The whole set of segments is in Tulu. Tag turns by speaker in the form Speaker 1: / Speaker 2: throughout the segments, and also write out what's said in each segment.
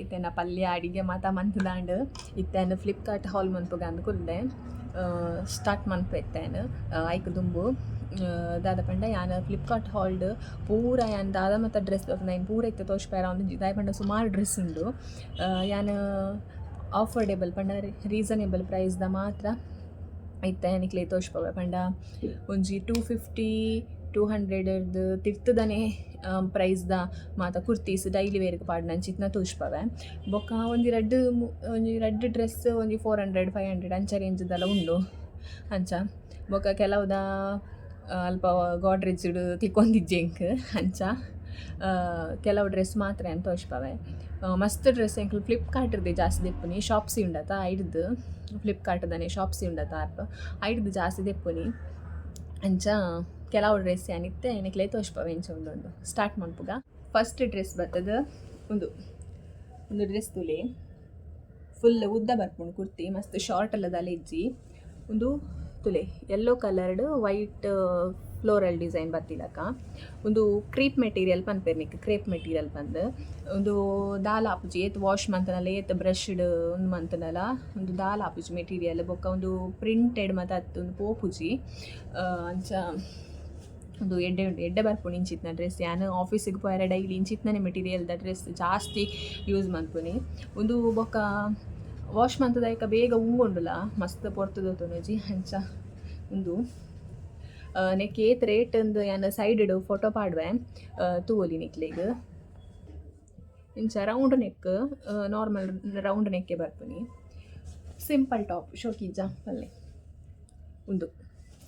Speaker 1: ಇತ್ತೆನ ಪಲ್ಯ ಅಡಿಗೆ ಮಾತ ಮಂತ್ದಾಂಡ್. ಇತ್ತೆನ ಫ್ಲಿಪ್ಕಾರ್ಟ್ ಹಾಲ್ ಮನ್ಪುಗ ಅಂದ್ ಕುಲ್ದೆ. ಸ್ಟಾರ್ಟ್ ಮನ್ಪು ಇತ್ತೇನ್. ಐಕ್ ದುಂಬು ದಾದ ಪಂಡ, ಯಾನ್ ಫ್ಲಿಪ್ಕಾರ್ಟ್ ಹಾಲ್ಡ್ ಪೂರ ಯಾನ್ ದಾದ ಮಾತ ಡ್ರೆಸ್ ಐನ್ ಪೂರ ಇತ್ತೆ ತೋಜ್ಪಾಯೆರೆ ಆವೊಂದಿಜ್ಜಿ. ದಾಯೆ ಪಂಡ ಸುಮಾರು ಡ್ರೆಸ್ ಉಂಡು. ಯಾನ್ ಆಫರ್ಡೇಬಲ್ ಪಂಡ ರೀಸನೇಬಲ್ ಪ್ರೈಸ್ದ ಮಾತ್ರ ಇತ್ತೆ ನಿಕ್ಲೆಗ್ ತೋಜ್ಪಾವೆ. ಪಂಡ ಒಂಜಿ 250, 200 ತಿರ್ತುದನೆ ಪ್ರೈಸ್ದ ಮಾತ ಕುರ್ತೀಸ್, ಡೈಲಿ ವೇರ್ಗ್ ಪಾಡುನಂಚಿತ್ತಿನ ತೋಜ್ಪಾವೆ. ಬೊಕ್ಕ ಒಂಜಿ ರಡ್ಡ್ ಡ್ರೆಸ್ ಒಂಜಿ 400, 500 ಅಂಚ ರೇಂಜ್ದಲ ಉಂಡು ಅಂಚ. ಬೊಕ್ಕ ಕೆಲವುದ ಅಲ್ಪ ಗೋಡ್ರೇಜ್ಡ್ ತಿಕ್ಕೊಂದಿಜ್ಜಿ ಎಂಕ್. ಅಂಚ ಕೆಲವು ಡ್ರೆಸ್ ಮಾತ್ರ ಯಾನ್ ತೋಜ್ಪಾವೆ. ಮಸ್ತ್ ಡ್ರೆಸ್ ಎಂಕ್ಲು ಫ್ಲಿಪ್ಕಾರ್ಟ್ ರ್ದೆ ಜಾಸ್ತಿ ದೆಪ್ಪುನಿ. ಶಾಪ್ಸಿ ಉಂಡತ, ಐಡ್ದ್. ಫ್ಲಿಪ್ಕಾರ್ಟ್ ದನೆ ಶಾಪ್ಸಿ ಉಂಡತ ಆ್ಯಪ್, ಐಡ್ದ್ ಜಾಸ್ತಿ ದೆಪ್ಪುನಿ. ಅಂಚ ಕೆಲವು ಡ್ರೆಸ್ ಯಾನ್ ಇತ್ತೆ ನಿಕ್ಲೆಗ್ ತೋಜ್ಪಾವೆ ಎಂಚ ಉಂಡು. ಸ್ಟಾರ್ಟ್ ಮನ್ಪುಗ. ಫಸ್ಟ್ ಡ್ರೆಸ್ ಬತ್ತದ ಉಂದು. ಉಂದು ಡ್ರೆಸ್ ತೂಲೆ, ಫುಲ್ ಉದ್ದ ಬರ್ಪುಂಡು ಕುರ್ತಿ. ಮಸ್ತ್ ಶಾರ್ಟ್ ಅಲ್ಲದಲ್ಲ ಇಜ್ಜಿ. ಉಂದು ತುಲೆ, yellow coloured white floral design ಬತ್ತಿಲಕ. ಉಂದು ಕ್ರೀಪ್ ಮೆಟೀರಿಯಲ್ ಪನ್ಪೆರ್ ನಿಕ್, ಕ್ರೇಪ್ ಮೆಟೀರಿಯಲ್ ಪಂದ್. ಉಂದು ದಾಲ ಆಪುಜಿ. ಏತ್ ವಾಶ್ ಮಂತನಲ, ಏತ್ ಬ್ರಷ್ಡ್ ಉಂದು ಮಂತನಲ ಉಂದು ದಾಲ ಆಪುಜಿ ಮೆಟೀರಿಯಲ್. ಬೊಕ್ಕ ಉಂದು ಪ್ರಿಂಟೆಡ್ ಮಾತ ಅತ್ತ್, ಉಂದು ಪೋಪುಜಿ. ಅಂಚ ಉಂದು ಎಡ್ಡೆ ಉಂಡು, ಎಡ್ಡೆ ಬರ್ಪುಂಡು ಇಂಚಿತ್ತಿನ ಡ್ರೆಸ್. ಯಾನ್ ಆಫೀಸಿಗೆ ಪೋಯೆರೆ ಡೈಲಿ ಇಂಚಿತ್ತಿನ ಮೆಟೀರಿಯಲ್ದ ಡ್ರೆಸ್ ಜಾಸ್ತಿ ಯೂಸ್ ಮನ್ಪುನಿ. ಉಂದು ಬೊಕ್ಕ ವಾಶ್ ಮಂತುದೈಕ ಬೇಗ ಉಂಗುಂಡುಲ, ಮಸ್ತ್ ಪೊರ್ತು ದೊತ್ತೊನುಜಿ. ಅಂಚ ಉಂದು ನೆಕ್ ಏತ್ ರೇಟ್ ಅಂದ್ ಯಾನ್ ಸೈಡ್ ಫೋಟೋ ಪಾಡುವೆ, ತೂವೊಲಿ ನಿಕ್ಲೆಗ್. ಇಂಚ ರೌಂಡ್ ನೆಕ್, ನಾರ್ಮಲ್ ರೌಂಡ್ ನೆಕ್ಕೆ ಬರ್ಪುನಿ. ಸಿಂಪಲ್ ಟಾಪ್, ಶೋಕಿಜ್ಜ ಪಲ್ಲೆ? ಉಂದು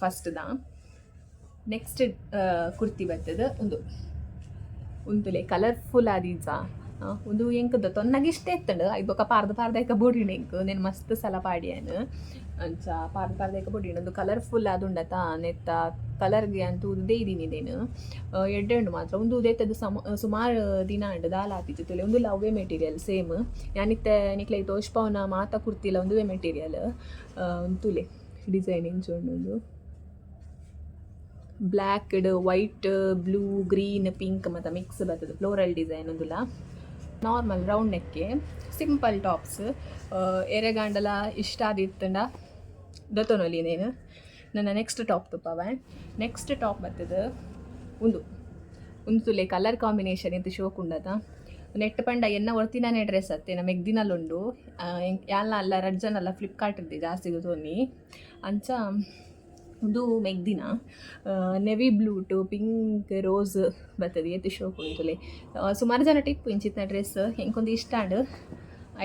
Speaker 1: ಫಸ್ಟ್ ದ. ನೆಕ್ಸ್ಟ್ ಕುರ್ತಿ ಬರ್ತದೆ ಉಂದು. ಉಂತುಲೆ, ಕಲರ್ಫುಲ್ ಆದಿಜ್ಜ? ಉಂದು ಎಂಕ್ ದೊತ್ತೊನ್ನಗ ಇಷ್ಟ ಇತ್ತಂಡು. ಐಕ್ ಬೊಕ್ಕ ಪಾರ್ದ್ ಪಾರ್ದ್ ಐಕ ಬೋಡಿಂಡು ಎಂಕ್. ನೆನ್ ಮಸ್ತ್ ಸಲ ಪಾಡಿಯನ್. ಅಂಚ ಪಾರ್ದ್ ಪಾರ್ದ್ ಐಕ ಬೋಡಿಂಡು. ಉಂದು ಕಲರ್ಫುಲ್ ಆದುಂಡತ, ನೆತ್ತ ಕಲರ್ಗೆ ಯಾನ್ ತೂದು ದೇಯ್ದಿನಿ ದೇನು. ಎಡ್ಡೆ ಉಂಡು ಮಾತ್ರ. ಉಂದು ದೇತದ ಸಮ ಸುಮಾರು ದಿನ ಆಂಡ್, ದಾಲ ಆತಿಜಿ. ತೂಲೆ, ಉಂದುಲ ಅವ್ವೇ ಮೆಟೀರಿಯಲ್ ಸೇಮ್. ಯಾನಿತ್ತೆ ನಿಕ್ಲೆಗ್ ತೋಜ್ಪಾವುನ ಮಾತ ಕುರ್ತಿಲ ಉಂದುವೇ ಮೆಟೀರಿಯಲ್. ತೂಲೆ, ಡಿಸೈನ್ ಎಂಚ ಉಂಡು. ಉಂದು black, white, blue, green, pink ಮತ್ತು ಮಿಕ್ಸ್ ಬರ್ತದೆ. Floral design. ಉಂದುಲ ನಾರ್ಮಲ್ ರೌಂಡ್ ನೆಕ್ಕೆ, ಸಿಂಪಲ್ ಟಾಪ್ಸ್. ಎರೆಗಾಂಡಲ ಇಷ್ಟ ಆದಿತ್ತಂಡ ದತ್ತೊನೊಲಿ ನೇನು. ನನ್ನ ನೆಕ್ಸ್ಟ್ ಟಾಪ್ ತುಪ್ಪವೆ. ನೆಕ್ಸ್ಟ್ ಟಾಪ್ ಬರ್ತದೆ ಉಂದು. ಉಂದು ತುಲೆ, ಕಲರ್ ಕಾಂಬಿನೇಷನ್ ಇಂತ ಶೋಕ್ ಉಂಡದ. ನೆಟ್ ಪಂಡ ಎನ್ನ ಒರ್ತಿನಾನೇ ಡ್ರೆಸ್ ಅತ್ತೆ, ನಮ್ಮ ಮೆಗ್ದಿನಲ್ಲುಂಡು. ಯಾನ್ಲ ಅಲ್ಲ, ರಡ್ಡ್ ಜನ ಅಲ್ಲ ಫ್ಲಿಪ್ಕಾರ್ಟ್ ಇದ್ದೆ ಜಾಸ್ತಿ ತೋನಿ. ಅಂಚ ಉಂದು ಮೆಗ್ದಿನ. Navy blue to pink rose ಬರ್ತದೆ. ಏತ್ ಶೋಕ್ ಉಂಟುಲೆ! ಸುಮಾರು ಜನ ಟಿಪ್ಪು ಇಂಚಿತ್ತಿನ ಡ್ರೆಸ್. ಎಂಕೊಂದು ಇಷ್ಟ ಆಂಡ್,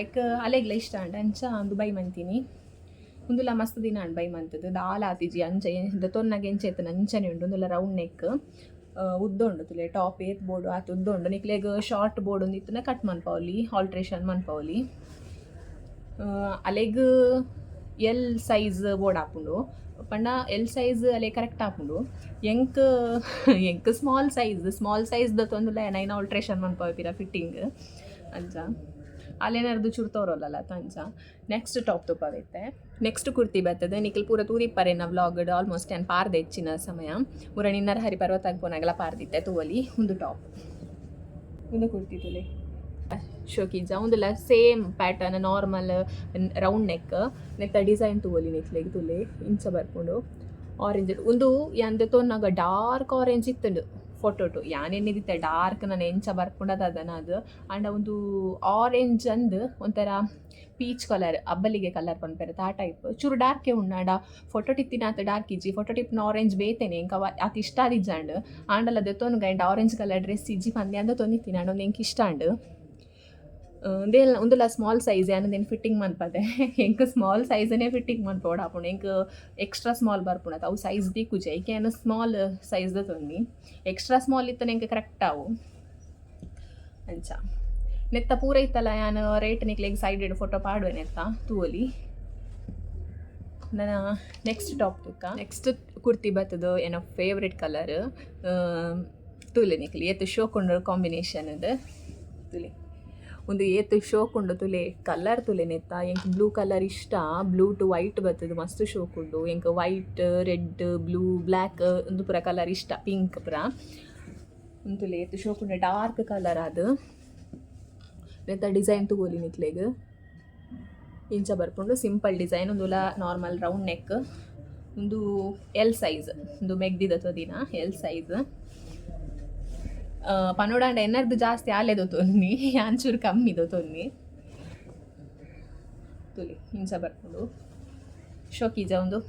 Speaker 1: ಐಕ್ ಅಲೆಗ್ಲ ಇಷ್ಟ ಆಂಡ್. ಅಂಚ ಒಂದು ಬೈ ಮಂತೀನಿ. ಉಂದುಲ ಮಸ್ತ್ ದಿನ ಆಂಡ್ ಬೈ ಮಂತದ್ದು, ದಾಲ ಆತಿಜಿ. ಅಂಚ ದೊತ್ತೊನ್ನಗ ಎಂಚ ಇತ್ತನ ಅಂಚನೆ ಉಂಡು. ಉಂದುಲ ರೌಂಡ್ ನೆಕ್, ಉದ್ದ ಉಂಡು. ತುಲೆ, ಟಾಪ್ ಏತ್ ಬೋಡು ಆತ್ ಉದ್ದ ಉಂಡು. ನಿಕ್ಲೆಗ್ ಶಾರ್ಟ್ ಬೋರ್ಡ್ ಒಂದು ಇತ್ತನ ಕಟ್ ಮನ್ಪವಲಿ, ಆಲ್ಟ್ರೇಷನ್ ಮನ್ಪವಲಿ. ಅಲೆಗ್ ಎಲ್ ಸೈಜ್ ಬೋರ್ಡ್ ಆಪುಂಡು ಪಂಡ ಎಲ್ ಸೈಜ್ ಅಲೆ ಕರೆಕ್ಟ್ ಆಪುಂಡು. ಎಂಕ್ ಎಂಕ್ ಸ್ಮಾಲ್ ಸೈಜ್. ಸ್ಮಾಲ್ ಸೈಜ್ ದತ್ತೊಂದುಲ ನೈನ್ ಆಲ್ಟ್ರೇಷನ್ ಮನ್ಪವ ಪಿರ ಫಿಟ್ಟಿಂಗ್. ಅಂಚ ಅಲ್ಲೇನಾರ್ದು ಚೂರು ತೋರೋಲ್ಲಲ್ಲ ಅಂಚ. ನೆಕ್ಸ್ಟ್ ಟಾಪ್ ತುಪ್ಪವೈತೆ. ನೆಕ್ಸ್ಟ್ ಕುರ್ತಿ ಬರ್ತದೆ. ನಿಖಲ್ ಪೂರ ತೂದಿಪ್ಪರೇನ ವ್ಲಾಗ್ ಆಲ್ಮೋಸ್ಟ್. ಯಾನ್ ಪಾರ್ದೆ ಹೆಚ್ಚಿನ ಸಮಯ. ಮುರಣಿ ನರಹರಿ ಪರ್ವತ ಪೋನಾಗಲ ಪಾರ್ದಿತ್ತೆ, ತೂವಲಿ. ಉಂದು ಟಾಪ್, ಉಂದು ಕುರ್ತಿ ತುಲೆ, ಶೋಕಿಜ್ಜ? ಉಂದುಲ same pattern, normal round neck. ನೆತ್ತ ಡಿಸೈನ್ ತೂವಲಿ ನಿಕ್ಲೆಗ್. ತುಲೆ, ಇಂಚ ಬರ್ಪುಂಡು. ಆರೆಂಜ್ ಉಂದು. ಯಾನ್ ದೆತ್ತೊನ್ನಗ ಡಾರ್ಕ್ ಆರೆಂಜ್ ಇತ್ತುಂಡು ಫೋಟೋಟು. ಯಾನ್ ಎನ್ನಿದಿತ್ತೆ ಡಾರ್ಕ್ ನಾನು ಎಂಚ ಬರ್ಪುಂಡದ ಅದನ ಅದು. ಆಂಡ ಒಂದು ಆರೆಂಜ್ ಅಂದ್ ಒಂಥರ ಪೀಚ್ ಕಲರ್, ಅಬ್ಬಲಿಗೆ ಕಲರ್ ಪನ್ಪೆರ್ ಆ ಟೈಪ್. ಚೂರು ಡಾರ್ಕೆ ಉಂಡು, ಆಂಡ ಫೋಟೋ ಟಿತ್ತಿನ ಆತ್ ಡಾರ್ಕ್ ಇಜ್ಜಿ. ಫೋಟೋ ಟಿಪ್ನ ಆರೆಂಜ್ ಬೇತೆನೆ. ಎಂಕ್ ಅವ ಆತ್ ಇಷ್ಟ ಆದಿಜ್ಜಾಂಡ್. ಆಂಡಲ ದೆತ್ತೊನುಗ ಎಂಡ ಆರೆಂಜ್ ಕಲರ್ ಡ್ರೆಸ್ ಇಜ್ಜಿ ಪಂದೆ ಅಂದ ತೊಂದಿತ್ತೀನಿ. ಆಂಡ ಒಂದು ಎಂಕ್ ಇಷ್ಟ ಆಂಡ್. ಉಂದೇ, ಉಂದುಲ ಸ್ಮಾಲ್ ಸೈಜ್. ಯಾನ್ ಉಂದೆನ್ ಫಿಟ್ಟಿಂಗ್ ಮನ್ಪದೆ. ಎಂಕ್ ಸ್ಮಾಲ್ ಸೈಜನೇ ಫಿಟ್ಟಿಂಗ್ ಮನ್ಪೊಡು ಆಪುಂಡು. ಎಂಕ್ ಎಕ್ಸ್ಟ್ರಾ ಸ್ಮಾಲ್ ಬರ್ಪುಂಡು ಅವು ಸೈಜ್ ದಿಕ್ಕುಜಿ. ಐಕೆ ಯಾನ್ ಸ್ಮಾಲ್ ಸೈಜ್ ತೊಂದಿ. ಎಕ್ಸ್ಟ್ರಾ ಸ್ಮಾಲ್ ಇತ್ತನ ಎಂಕ್ ಕರೆಕ್ಟ್ ಆವು. ಅಂಚ ನೆತ್ತ ಪೂರ ಇತ್ತಲ್ಲ, ಯಾನ್ ರೇಟ್ ನಿಕ್ಲೆಗ್ ಸೈಡ್ ಫೋಟೋ ಪಾಡುವೆ, ನೆತ್ತ ತೂವೊಲಿ. ನನ್ನ ನೆಕ್ಸ್ಟ್ ಟಾಪ್ ತುಕ್ಕ. ನೆಕ್ಸ್ಟ್ ಕುರ್ತಿ ಬತ್ತದು ಎನ್ನ ಫೇವ್ರೆಟ್ ಕಲರ್. ತೂಲೆ ನಿಕ್ಲಿ, ಏತ್ ಶೋಕ್ ಉಂಡು ಕಾಂಬಿನೇಷನ್ ಇದು. ತುಲೆ, ಒಂದು ಏತ್ ಶೋಕ್ ಉಂಡು ತುಲೆ, ಕಲರ್ ತುಲೆ ನೆತ್ತ. ಎಂಕ್ ಬ್ಲೂ ಕಲರ್ ಇಷ್ಟ. ಬ್ಲೂ ಟು ವೈಟ್ ಬರ್ತದೆ, ಮಸ್ತ್ ಶೋಕ್ ಉಂಡು. ಎಂಕ್ ವೈಟ್, ರೆಡ್, ಬ್ಲೂ, ಬ್ಲ್ಯಾಕ್ ಉಂದು ಪೂರ ಕಲರ್ ಇಷ್ಟ. ಪಿಂಕ್ ಪೂರ. ಉಂತುಲೆ, ಏತ್ ಶೋಕ್ ಉಂಡು! ಡಾರ್ಕ್ ಕಲರ್ ಅದು. ನೆತ್ತ ಡಿಸೈನ್ ತೂವೊಲಿ ನಿಕ್ಲೆಗ್. ಇಂಚ ಬರ್ಪುಂಡು ಸಿಂಪಲ್ ಡಿಸೈನ್. ಉಂದುಲ ನಾರ್ಮಲ್ ರೌಂಡ್ ನೆಕ್. ಉಂದು ಎಲ್ ಸೈಜ್. ಉಂದು ಮೆಗ್ದಿದ ತೊದಿನ ಎಲ್ ಸೈಜ್. ಪನೋಡಾಂಡ ಎನ್ನರ್ದು ಜಾಸ್ತಿ ಆಲೆ ದೊತೊನ್ನಿ, ಯಾನ್ ಚೂರು ಕಮ್ಮಿ ದೊತೊನ್ನಿ. ತೂಲೆ, ಇಂಚ ಬರ್ಪುಂಡು. ಶೋಕೀಜ ಉಂದು?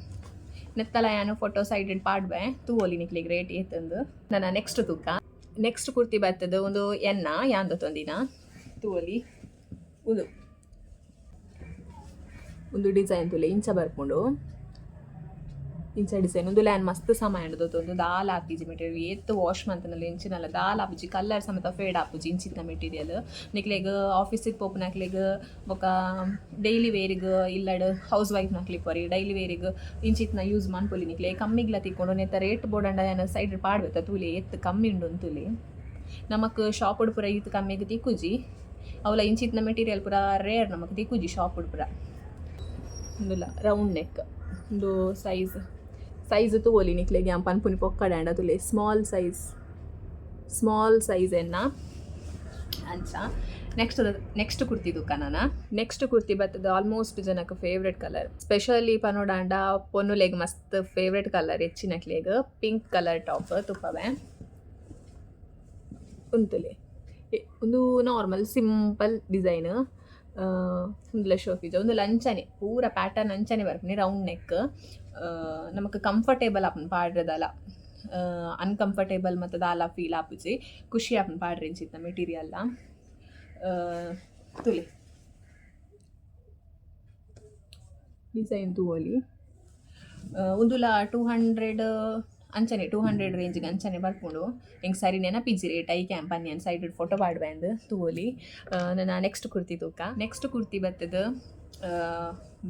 Speaker 1: ನೆತ್ತಲ ಯಾನ್ ಫೋಟೋ ಸೈಡ್ ಪಾಡ್ವೆ, ತೂವೊಲಿ ನಿಕ್ಲೆಗ್ ರೇಟ್ ಏತಂದು. ನನ್ನ ನೆಕ್ಸ್ಟ್ ತೂಕ. ನೆಕ್ಸ್ಟ್ ಕುರ್ತಿ ಬರ್ತದೆ. ಒಂದು ಎನ್ನ ಯಾನ್ ದೊತೊಂದಿನ ತೂವೊಲಿ. ಉಂದು ಒಂದು ಡಿಸೈನ್ ತೂಲೆ, ಇಂಚ ಬರ್ಪುಂಡು, ಇಂಚ ಡಿಸೈನ್. ಉಂದು ಯಾನ್ ಮಸ್ತ್ ಸಮಯ ಉಂಡು. ದಾಲ ಆತಿಜಿ ಮೆಟೀರಿಯಲ್. ಏತ್ ವಾಶ್ ಮಂತುಂಡಲ ಎಂಚಿನಲ ದಾಲ ಆಪುಜಿ. ಕಲರ್ ಸಮೇತ ಫೇಡ್ ಆಪುಜಿ ಇಂಚಿತ್ತಿನ ಮೆಟೀರಿಯಲ್. ನಿಕ್ಲೆಗ್ ಆಫೀಸಿಗೆ ಪೋಪುನಕ್ಲೆಗ್ ಬೊಕ ಡೈಲಿ ವೇರಿಗ್, ಇಲ್ಲಡ್ ಹೌಸ್ ವೈಫ್ ನಕ್ಲೆಗ್ ಪರಿ ಡೈಲಿ ವೇರಿಗ್ ಇಂಚಿತ್ತಿನ ಯೂಸ್ ಮನ್ಪೊಲಿ ನಿಕ್ಲೆ. ಕಮ್ಮಿಗ್ಲ ತಿಕ್ಕೊಂಡು. ನೆತ್ತ ರೇಟ್ ಬೋಡಂಡ ಯಾನ್ ಸೈಡ್ ಪಾಡ್ವೆತ, ತೂಲೆ, ಏತ್ ಕಮ್ಮಿ ಉಂಡು ತೂಲೆ. ನಮಕ್ ಶಾಪ್ ಪೂರ ಈತ್ ಕಮ್ಮಿಗ್ ತಿಕ್ಕುಜಿ. ಅವಲ ಇಂಚಿತ್ತಿನ ಮೆಟೀರಿಯಲ್ ಪೂರ ರೇರ್, ನಮಕ್ ತಿಕ್ಕುಜಿ ಶಾಪ್ ಪೂರ. ಉಂದುಲ ರೌಂಡ್ ನೆಕ್. ಉಂದು ಸೈಜ್ ಸೈಜ್ ತೂವೊಲಿ ನಿಕ್ಲೆಗ್. ಯಾನ್ ಪನ್ಪುನಿ ಪೊಕ್ಕಡೆ ತೂಲೆ, ಸ್ಮಾಲ್ ಸೈಜ್, ಸ್ಮಾಲ್ ಸೈಜ್ ಎನ್ನ. ಅಂಚ ನೆಕ್ಸ್ಟ್ ನೆಕ್ಸ್ಟ್ ಕುರ್ತಿ ತೂಕ ನಾನ. ನೆಕ್ಸ್ಟ್ ಕುರ್ತಿ ಬತ್ತದ ಆಲ್ಮೋಸ್ಟ್ ಜನಕ್ಕೆ ಫೇವ್ರೆಟ್ ಕಲರ್. ಸ್ಪೆಷಲಿ ಪನೋಡಾಂಡ ಪೊನ್ನುಲೆಗ್ ಮಸ್ತ್ ಫೇವ್ರೆಟ್ ಕಲರ್ ಹೆಚ್ಚಿನಕ್ಲೆಗ್. ಪಿಂಕ್ ಕಲರ್ ಟಾಪ್ ತುಪ್ಪವೆ. ಉಂತುಲೆ, ಉಂದು ನಾರ್ಮಲ್ ಸಿಂಪಲ್ ಡಿಸೈನ್. ಉಂದುಲ ಶೋಕಿಜ? ಉಂದು ಅಂಚನೆ ಪೂರ ಪ್ಯಾಟರ್ನ್ ಅಂಚನೆ ಬರ್ಪುನಿ. ರೌಂಡ್ ನೆಕ್. ನಮಕ್ ಕಂಫರ್ಟೇಬಲ್ ಆಪುಂಡು ಪಾಡ್ರೆದಲ. ಅನ್ಕಂಫರ್ಟೇಬಲ್ ಮತ್ತು ದಾಲ ಫೀಲ್ ಆಪುಜಿ. ಖುಷಿ ಆಪುಂಡು ಪಾಡ್ರೆ ಇಂಚಿತ್ತಿನ ಮೆಟೀರಿಯಲ್. ತೂಲೆ, ಡಿಸೈನ್ ತೂವೊಲಿ. ಉಂದುಲ 200 ಅಂಚನೆ, 200 ರೇಂಜ್ಗೆ ಅಂಚನೆ ಬರ್ಪುಂಡು. ಎಂಕ್ ಸರಿ ನೆನಪಿಜ್ಜಿ ರೇಟ್, ಐಕೆ ಪನ್ನಿ ಸೈಡ್ ಫೋಟೋ ಪಾಡ್ವೆ ಅಂದ್. ತೂವೊಲಿ. ನನ್ನ ನೆಕ್ಸ್ಟ್ ಕುರ್ತಿ ತೂಕ. ನೆಕ್ಸ್ಟ್ ಕುರ್ತಿ ಬತ್ತದ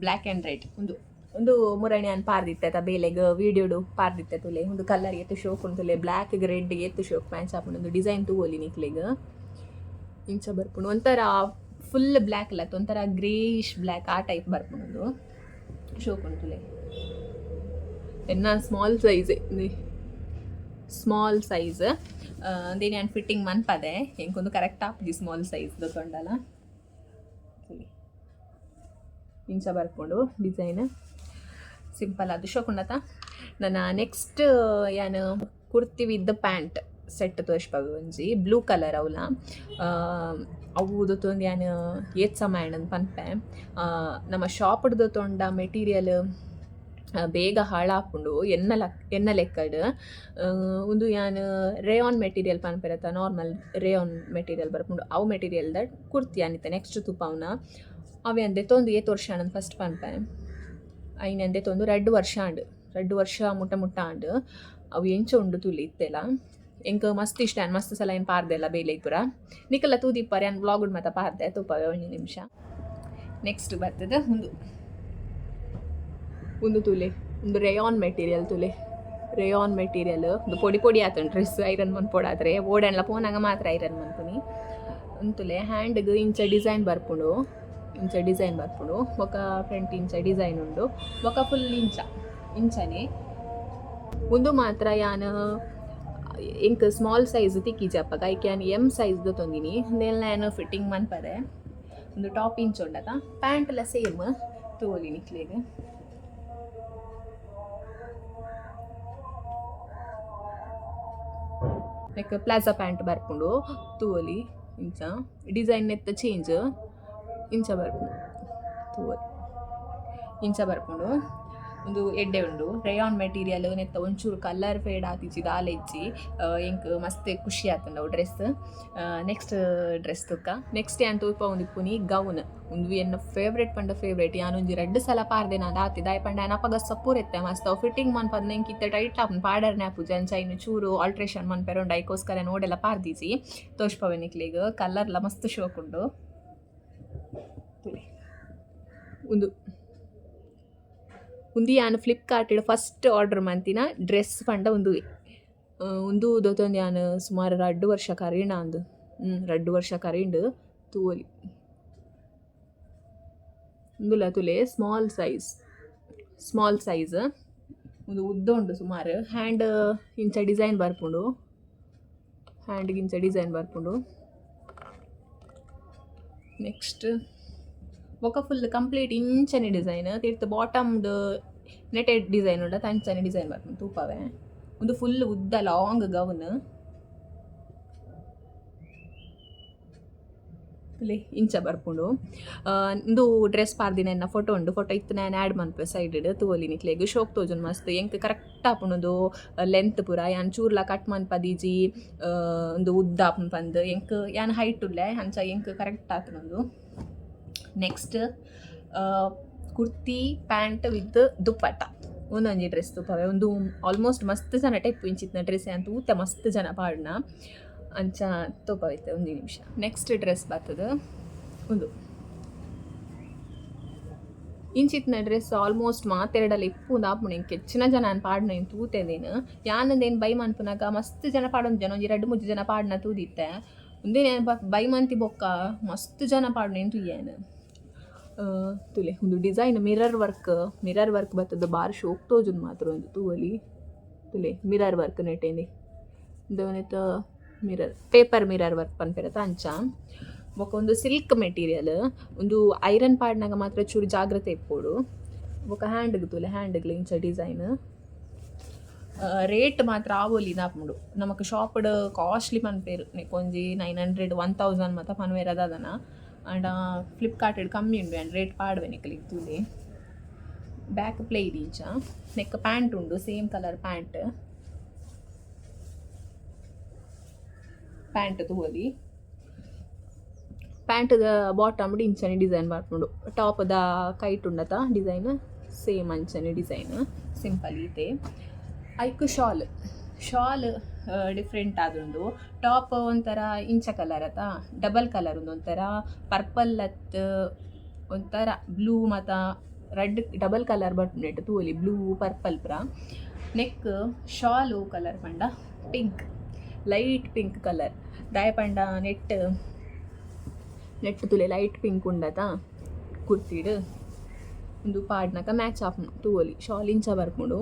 Speaker 1: ಬ್ಲ್ಯಾಕ್ ಆ್ಯಂಡ್ ರೆಡ್. ಉಂದು ಉಂದು ಮುರಣಿ ಅನ್ ಪಾರ್ದಿತ್ತೆ ಅತ ಬೇಲೆಗ್ ವೀಡಿಯೋಡು ಪಾರ್ದಿತ್ತೆ. ತುಲೆ, ಉಂದು ಕಲರ್ ಏತ್ ಶೋಕ್ ಉಂತುಲೆ. ಬ್ಲ್ಯಾಕ್ ರೆಡ್ ಏತ್ ಶೋಕ್ ಮ್ಯಾಚ್ ಆಪುಂಡು. ಉಂದು ಡಿಸೈನ್ ತೂವೊಲಿ ನಿಕ್ಲೆಗ್. ಇಂಚ ಬರ್ಪುಂಡು. ಒಂಥರ ಫುಲ್ ಬ್ಲ್ಯಾಕ್ ಅಲ್ಲ, ಒಂಥರ ಗ್ರೇಯಿಶ್ ಬ್ಲ್ಯಾಕ್, ಆ ಟೈಪ್ ಬರ್ಪುಂಡು. ಉಂದು ಶೋಕ್ ಉಂಟುಲೆ. ಎನ್ನ ಸ್ಮಾಲ್ ಸೈಜ್, ಸ್ಮಾಲ್ ಸೈಜ್. ಅಂದೇನೆ ಯಾನ್ ಫಿಟ್ಟಿಂಗ್ ಮನ್ಪದೆ. ಎಂಕೊಂದು ಕರೆಕ್ಟ್ ಆಪುಜಿ ಸ್ಮಾಲ್ ಸೈಜ್ ದೊಂಡಲ. ಇಂಚ ಬರ್ಪುಂಡು ಡಿಸೈನ್. ಸಿಂಪಲ್ ಅದು. ಶೋಕುಂಡತ? ನನ್ನ ನೆಕ್ಸ್ಟ್ ಯಾನ್ ಕುರ್ತಿ ವಿತ್ ಪ್ಯಾಂಟ್ ಸೆಟ್ ತೋಜ್ಪಾವೆ. ಒಂಜಿ ಬ್ಲೂ ಕಲರ್. ಅವಲ ಅವು ದೊತ್ತೊಂದು ಯಾನ್ ಏತ್ ಸಮಯ ಆಂಡ್ ಪನ್ಪೆ. ನಮ್ಮ ಶಾಪ್ ದೊತ್ತೊಂಡ ಮೆಟೀರಿಯಲ್ ಬೇಗ ಹಾಳಾಪುಂಡು ಎನ್ನ ಲಕ್ ಎನ್ನ ಲೆಕ್ಕಡ್. ಉಂದು ಯಾನ್ ರೇಯಾನ್ ಮೆಟೀರಿಯಲ್ ಪನ್ಪೆರತ್ತ, ನಾರ್ಮಲ್ ರೇಯಾನ್ ಮೆಟೀರಿಯಲ್ ಬರ್ಪುಂಡು. ಅವು ಮೆಟೀರಿಯಲ್ ದ ಕುರ್ತಿ ಯಾನಿತ್ತೆ ನೆಕ್ಸ್ಟ್ ತೂಪಾವುನ. ಅವು ಯಾನ್ ದೆತ್ತೊಂದು ಏತ್ ವರ್ಷ ಆಂಡ್ ಫಸ್ಟ್ ಪನ್ಪೆ. ಐನ್ ಯಾನ್ ದೆತ್ತೊಂದು 2 ವರ್ಷ ಆಂಡ್. 2 ವರ್ಷ ಮುಟ್ಟ ಮುಟ್ಟ ಆಂಡ್. ಅವು ಎಂಚ ಉಂಡು ತೂಲೆ ಇತ್ತೆಲ. ಎಂಕ್ ಮಸ್ತ್ ಇಷ್ಟ. ಯಾನ್ ಮಸ್ತ್ ಸಲ ಏನ್ ಪಾರ್ದೆಲ್ಲ ಬೇಲೆಗ್ ಪೂರ. ನಿಕಲ್ಲ ತೂದಿಪ್ಪರ್, ಯಾನ್ ವ್ಲಾಗ್ ಮಾತ ಪಾರ್ದೆ. ತೂಪವೆ ಒಂಜಿ ನಿಮಿಷ. ನೆಕ್ಸ್ಟ್ ಬರ್ತದೆ ಉಂದು. ಉಂದು ತೂಲೆ, ಉಂದು ರೇಯಾನ್ ಮೆಟೀರಿಯಲ್. ತೂಲೆ, ರೇಯಾನ್ ಮೆಟೀರಿಯಲ್. ಉಂದು ಪೊಡಿ ಪೊಡಿ ಆತುಂಡು ಡ್ರೆಸ್ ಐರನ್ ಮನ್ಪೊಡಾದ್ರೆ. ಓಡನ್ಲ ಪೋನಾಗ ಮಾತ್ರ ಐರನ್ ಮನ್ಪುನಿ. ಉಂತುಲೆ, ಹ್ಯಾಂಡ್ಗ್ ಇಂಚ ಡಿಸೈನ್ ಬರ್ಪುಂಡು, ಇಂಚ ಡಿಸೈನ್ ಬರ್ಪುಂಡು. ಬೊಕ ಫ್ರಂಟ್ ಇಂಚ ಡಿಸೈನ್ ಉಂಡು. ಬೊಕ ಫುಲ್ ಇಂಚ ಇಂಚನೆ. ಉಂದು ಮಾತ್ರ ಯಾನ್ ಎಂಕ್ ಸ್ಮಾಲ್ ಸೈಜ್ ತಿಕ್ಕಿಜಿ ಅಪ್ಪಗ. ಐಕ್ ಯಾನ್ ಎಮ್ ಸೈಜ್ ದೊತೊಂದಿನಿ. ಉಂದೆಲ್ಲ ಯಾನ್ ಫಿಟ್ಟಿಂಗ್ ಮನ್ಪದೆ. ಉಂದು ಟಾಪ್ ಇಂಚ ಉಂಡತ, ಪ್ಯಾಂಟ್ ಎಲ್ಲ ಸೇಮ್. ತೂವೊಲಿ ನಿಕ್ಲೆಗ್. ನೆಕ್ ಪ್ಲಾಜಾ ಪ್ಯಾಂಟ್ ಬರ್ಪುಂಡು. ತೂವೊಲಿ, ಇಂಚ ಡಿಸೈನ್ ನೆತ್ತ ಚೇಂಜ್ ಇಂಚ ಬರ್ಪುಂಡು. ತೂವೊಲಿ, ಇಂಚ ಬರ್ಪುಂಡು. ಉಂದು ಎಡ್ಡೆ ಉಂಡು ರೇಯಾನ್ ಮೆಟೀರಿಯಲ್. ನೆತ್ತ ಒಂಚೂರು ಕಲರ್ ಫೇಡ್ ಆತಿಜಿ, ದಾಲ ಇಜ್ಜಿ. ಎಂಕ್ ಮಸ್ತ್ ಖುಷಿ ಆತುಂಡು ಅವು ಡ್ರೆಸ್. ನೆಕ್ಸ್ಟ್ ಡ್ರೆಸ್ ತುಕ್ಕ. ನೆಕ್ಸ್ಟ್ ಯಾನ್ ತೂಪಾವೊಂದಿಪ್ಪುನಿ ಗೌನ್. ಉಂದು ಎನ್ನ ಫೇವ್ರೆಟ್ ಪಂಡ ಫೇವ್ರೆಟ್. ಯಾನ್ ಒಂಜಿ ರಡ್ಡ್ ಸಲ ಪಾರ್ದೆನ ದಾತಿ. ದಾಯೆ ಪಂಡ ಯಾನ್ ಅಪಗ ಸಪೂರ ಇತ್ತೆ ಮಸ್ತ್. ಅವು ಫಿಟ್ಟಿಂಗ್ ಮನ್ಪದ್ನ ಎಂಕ್ ಇತ್ತೆ ಟೈಟ್ ಆಪುಂಡು, ಪಾಡರ್ನೆ ಆಪುಜಿ. ಅಂಚ ಐನ್ ಚೂರು ಆಲ್ಟ್ರೇಷನ್ ಮನ್ಪೆರೆ ಉಂಡು. ಐಕೋಸ್ಕರ ನೋಡೆಲ್ಲ ಪಾರ್ದಿಜಿ. ತೋಜ್ಪವೆ ನಿಕ್ಲೆಗ್. ಕಲರ್ಲ ಮಸ್ತ್ ಶೋಕ್ ಉಂಡು. ತೂಲೆ, ಉಂದು ಉಂದು ಯಾನ್ ಫ್ಲಿಪ್ಕಾರ್ಟ್ ಫಸ್ಟ್ ಆರ್ಡರ್ ಮಂತಿನ ಡ್ರೆಸ್ ಪಂಡ ಉಂದುವೆ. ಉಂದು ದೊತೊಂದು ಯಾನ್ ಸುಮಾರು 2 ವರ್ಷ ಕರೀಂಡ ಅಂದ್. 2 ವರ್ಷ ಕರೀಂಡ್. ತೂವೊಲಿ, ಉಂದುಲ ತೂಲೆ, ಸ್ಮಾಲ್ ಸೈಜ್, ಸ್ಮಾಲ್ ಸೈಜ್. ಉಂದು ಉದ್ದ ಉಂಡು ಸುಮಾರು. ಹ್ಯಾಂಡ್ ಇಂಚ ಡಿಸೈನ್ ಬರ್ಪುಂಡು. ಹ್ಯಾಂಡ್ ಇಂಚ ಡಿಸೈನ್ ಬರ್ಪುಂಡು. ನೆಕ್ಸ್ಟ್ ಬೊಕ ಫುಲ್ ಕಂಪ್ಲೀಟ್ ಇಂಚನೆ ಡಿಸೈನ್. ತಿರ್ತ್ ಬಾಟಮ್ಡ್ ನೆಟೆಡ್ ಡಿಸೈನ್ ಉಂಡು ಅಂಚನೆ ಡಿಸೈನ್ ಬರ್ಪುಂಡು, ತೂಪವೆ. ಉಂದು ಫುಲ್ ಉದ್ದ ಲಾಂಗ್ ಗೌನ್. ತೂಲೆ, ಇಂಚ ಬರ್ಪುಂಡು. ಇಂದು ಡ್ರೆಸ್ ಪಾರ್ದಿನ ಎನ್ನ ಫೋಟೋ ಉಂಡು. ಫೋಟೋ ಇತ್ತು ನಾನು ಆ್ಯಡ್ ಮನ್ಪುವೆ ಸೈಡ್. ತೂವೊಲಿ ನಿಕ್ಲೆಗ್. ಶೋಕ್ ತೋಜುಂಡು ಮಸ್ತ್. ಎಂಕ್ ಕರೆಕ್ಟ್ ಆಪುಂಡು ಲೆಂತ್ ಪೂರ. ಯಾನ್ ಚೂರ್ಲ ಕಟ್ ಮನ್ಪದೀಜಿ ಉಂದು ಉದ್ದ ಆಪುಂಡು ಪಂದ್. ಎಂಕ್ ಯಾನ್ ಹೈಟ್ ಉಲ್ಲೆ, ಅಂಚ ಎಂಕ್ ಕರೆಕ್ಟ್ ಆತುಂಡು. Next kurti pant with dupatta, ಉಂದೊಂಜಿ ಡ್ರೆಸ್ ತೂಪವೆ. ಉಂದು ಆಲ್ಮೋಸ್ಟ್ ಮಸ್ತ್ ಜನ ಟೈಪ್ ಇಂಚಿತ್ತಿನ ಡ್ರೆಸ್ ಯಾನ್ ತೂತೆ ಮಸ್ತ್ ಜನ ಪಾಡ್ನ. ಅಂಚ ತೂಪವೆ ಇತ್ತೆ ಒಂಜಿ ನಿಮಿಷ. ನೆಕ್ಸ್ಟ್ ಡ್ರೆಸ್ ಬರ್ತದೆ ಉಂದು. ಇಂಚಿತ್ತಿನ ಡ್ರೆಸ್ ಆಲ್ಮೋಸ್ಟ್ ಮಾತೆರಡಲ ಇಪ್ಪುಂದು ಆಪುಂಡು. ಎಂಕ್ ಹೆಚ್ಚಿನ ಜನ ಪಾಡ್ನ ತೂತೆದೇನು. ಯಾನ್ ಬೈ ಮನ್ಪುನಗ ಮಸ್ತ್ ಜನ ಪಾಡೊಂದು ಜನ, ಒಂಜಿ ರಡ್ಡ್ ಮೂಜಿ ಜನ ಪಾಡ್ನ ತೂದಿತ್ತೆ. ಉಂದೇ ಬೈ ಮಂತಿ ಬೊಕ್ಕ ಮಸ್ತ್ ಜನ ಪಾಡ್ನ ತೂಯೇನು. ತೂಲೆ, ಒಂದು design mirror work, mirror work ಬರ್ತದೆ. ಬಾರಿ ಶೋಕ್ ತೋಜುಂಡು ಮಾತ್ರ ಒಂದು, ತೂವೊಲಿ. ತೂಲೆ, ಮಿರರ್ ವರ್ಕ್ ನೆಟೇನೆ ದವನೆತ ಮಿರರ್ ಪೇಪರ್ ಮಿರರ್ ವರ್ಕ್ ಪನ್ಪೆರತ ಅಂಚ. ಬೊಕ ಒಂದು ಸಿಲ್ಕ್ ಮೆಟೀರಿಯಲ್. ಉಂದು ಐರನ್ ಪಾಡ್ನಗ ಮಾತ್ರ ಚೂರು ಜಾಗ್ರತೆ ಇಪ್ಪೊಡು. ಬೊಕ ಹ್ಯಾಂಡ್ಗ್ ತೂಲೆ, ಹ್ಯಾಂಡ್ಗ್ ಇಂಚ ಡಿಸೈನ್. ರೇಟ್ ಮಾತ್ರ ಆವೊಲಿ ಆಪುಂಡು. ನಮಕ್ ಶಾಪ್ಡ್ ಕಾಸ್ಟ್ಲಿ ಪನ್ಪೆರ್. ಒಂಜಿ 900, 1000 ಮಾತ ಪನ್ವೇರ್ ದಾದನ. ಆಂಡ ಫ್ಲಿಪ್ಕಾರ್ಟ್ ಕಮ್ಮಿ ಉಂಡು. ಆ್ಯಂಡ್ ರೇಟ್ ಪಾಡುವೆ ನಿಕಲಿಗೆ, ತೂಲೆ. ಬ್ಯಾಕ್ ಪ್ಲೇನ್ ಇಂಚ. ನೆಕ್ ಪ್ಯಾಂಟ್ ಉಂಡು, ಸೇಮ್ ಕಲರ್ ಪ್ಯಾಂಟ್. ಪ್ಯಾಂಟ್ ತೂವೊಲಿ. ಪ್ಯಾಂಟ್ದ ಬಾಟಮ್ ಇಂಚನೆ ಡಿಸೈನ್ ಬರ್ಪುಂಡು. ಟಾಪ್ದ ಕೈಟ್ ಉಂಡತ ಡಿಸೈನ್, ಸೇಮ್ ಅಂಚನೆ ಡಿಸೈನ್, ಸಿಂಪಲ್ ಈತೆ. ಐಕ್ ಶಾಲ್, ಶಾಲ್ ಡಿಫ್ರೆಂಟ್ ಆದುಂಡು. ಟಾಪ್ ಒಂಥರ ಇಂಚ ಕಲರ್ ಅತ, ಡಬಲ್ ಕಲರ್ ಉಂದು. ಒಂಥರ ಪರ್ಪಲ್ ಅತ್, ಒಂಥರ ಬ್ಲೂ ಮಾತ ರೆಡ್ ಡಬಲ್ ಕಲರ್ ಬರ್ಪುಂಡು ತೂವೊಲಿ, ಬ್ಲೂ ಪರ್ಪಲ್ ಪೂರ. ನೆಕ್ ಶಾಲ್ ಕಲರ್ ಪಂಡ ಪಿಂಕ್, ಲೈಟ್ ಪಿಂಕ್ ಕಲರ್. ದಾಯೆ ಪಂಡ ನೆಟ್ ನೆಟ್ ತೂಲೆ, ಲೈಟ್ ಪಿಂಕ್ ಉಂಡತ ಕುರ್ತಿಡ್. ಉಂದು ಪಾಡ್ನಗ ಮ್ಯಾಚ್ ಆಪುಂಡು, ತೂವೊಲಿ. ಶಾಲ್ ಇಂಚ ಬರ್ಪುಂಡು.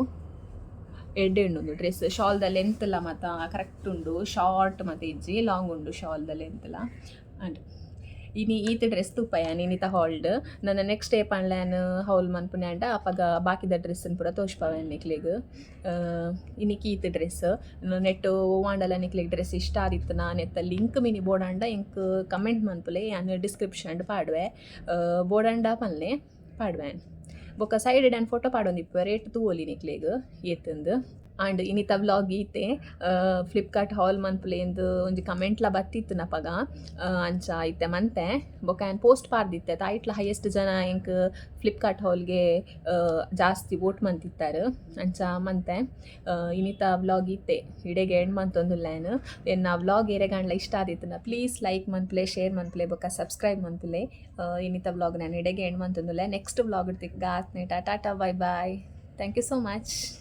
Speaker 1: ಎಡ್ಡೆ ಉಂಡು ಡ್ರೆಸ್. ಶಾಲ್ದ ಲೆಂತ್ ಲ ಮಾತ ಕರೆಕ್ಟ್ ಉಂಡು. ಶಾರ್ಟ್ ಮಾತ ಇಜ್ಜಿ, ಲಾಂಗ್ ಉಂಡು ಶಾಲ್ದ ಲೆಂತ್ ಲ. ಅಂಡ್ ಇನಿ ಈತ್ ಡ್ರೆಸ್ ತೂಪಯ ಇನಿತ ಹಾಲ್ಡ್. ನನ್ನ ನೆಕ್ಸ್ಟ್ ಡೇ ಪಂಡ್ಲಾನ್ ಹೌಲ್ ಮನ್ಪುನೆ ಅಂಡ ಅಪಗ ಬಾಕಿದ ಡ್ರೆಸ್ ಪೂರ ತೋಜ್ಪಾವೆ ನಿಕ್ಲೆಗ್. ಇನಿಕ್ ಈತ್ ಡ್ರೆಸ್ ನೆಟ್. ಓವಾಂಡಲ ನಿಕ್ಲೆಗ್ ಡ್ರೆಸ್ ಇಷ್ಟ ಆದಿತ್ತುನ, ನೆತ್ತ ಲಿಂಕ್ ಮಿನಿ ಬೋಡಾಂಡ ಎಂಕ್ ಕಮೆಂಟ್ ಮನ್ಪುಲೆ. ಯಾನ್ ಡಿಸ್ಕ್ರಿಪ್ಷನ್ ಪಾಡುವೆ. ಬೋಡಾಂಡ ಪನ್ಲೆ, ಪಾಡುವೆ. ಬೊಕ್ಕ ಸೈಡ್ ಯಾನ್ ಫೋಟೋ ಪಾಡೊಂದಿಪ್ಪುವೆ. ರೇಟ್ ತೂವೊಲಿ ನಿಕ್ಲೆಗ್ ಏತಂದು. ಆಂಡ್ ಇನಿತ ವ್ಲಾಗ್ ಈತೆ. ಫ್ಲಿಪ್ಕಾರ್ಟ್ ಹಾಲ್ ಮನ್ಪುಲೆ ಇಂದ್ ಒಂಜಿ ಕಮೆಂಟ್ಲ ಬತ್ತಿತ್ತು ನಪಗ. ಅಂಚ ಇತ್ತೆ ಮಂತೆ. ಬೊಕ್ಕ ಯಾನ್ ಪೋಸ್ಟ್ ಪಾಡ್ದಿತ್ತೆ, ಐಟ್ಲ ಹೈಯೆಸ್ಟ್ ಜನ ಎಂಕ್ ಫ್ಲಿಪ್ಕಾರ್ಟ್ ಹಾಲ್ಗೆ ಜಾಸ್ತಿ ವೋಟ್ ಮಂತಿತ್ತಾರೆ, ಅಂಚ ಮಂತೆ. ಇನಿತ ವ್ಲಾಗ್ ಇತ್ತೆ ಇಡೆಗೆ ಎಂಡ್ ಮಂತೊಂದುಲ್ಲ ಯಾನ್. ಎನ್ನ ವ್ಲಾಗ್ ಏರೆಗಾಂಡ್ಲ ಇಷ್ಟ ಆದಿತ್ತುಂಡ ಪ್ಲೀಸ್ ಲೈಕ್ ಮನ್ಪುಲೆ, ಶೇರ್ ಮನ್ಪುಲೆ, ಬೊಕ್ಕ ಸಬ್ಸ್ಕ್ರೈಬ್ ಮನ್ಪುಲೆ. ಇನಿತ ವ್ಲಾಗ್ ನಾನು ಇಡೆಗೆ ಎಂಡ್ ಮಂತೊಂದುಲ್ಲೆ. ನೆಕ್ಸ್ಟ್ ವ್ಲಾಗ್ ತಿಕ್ಕ ಆತ್ನೇಟ, tata, bye bye, thank you so much.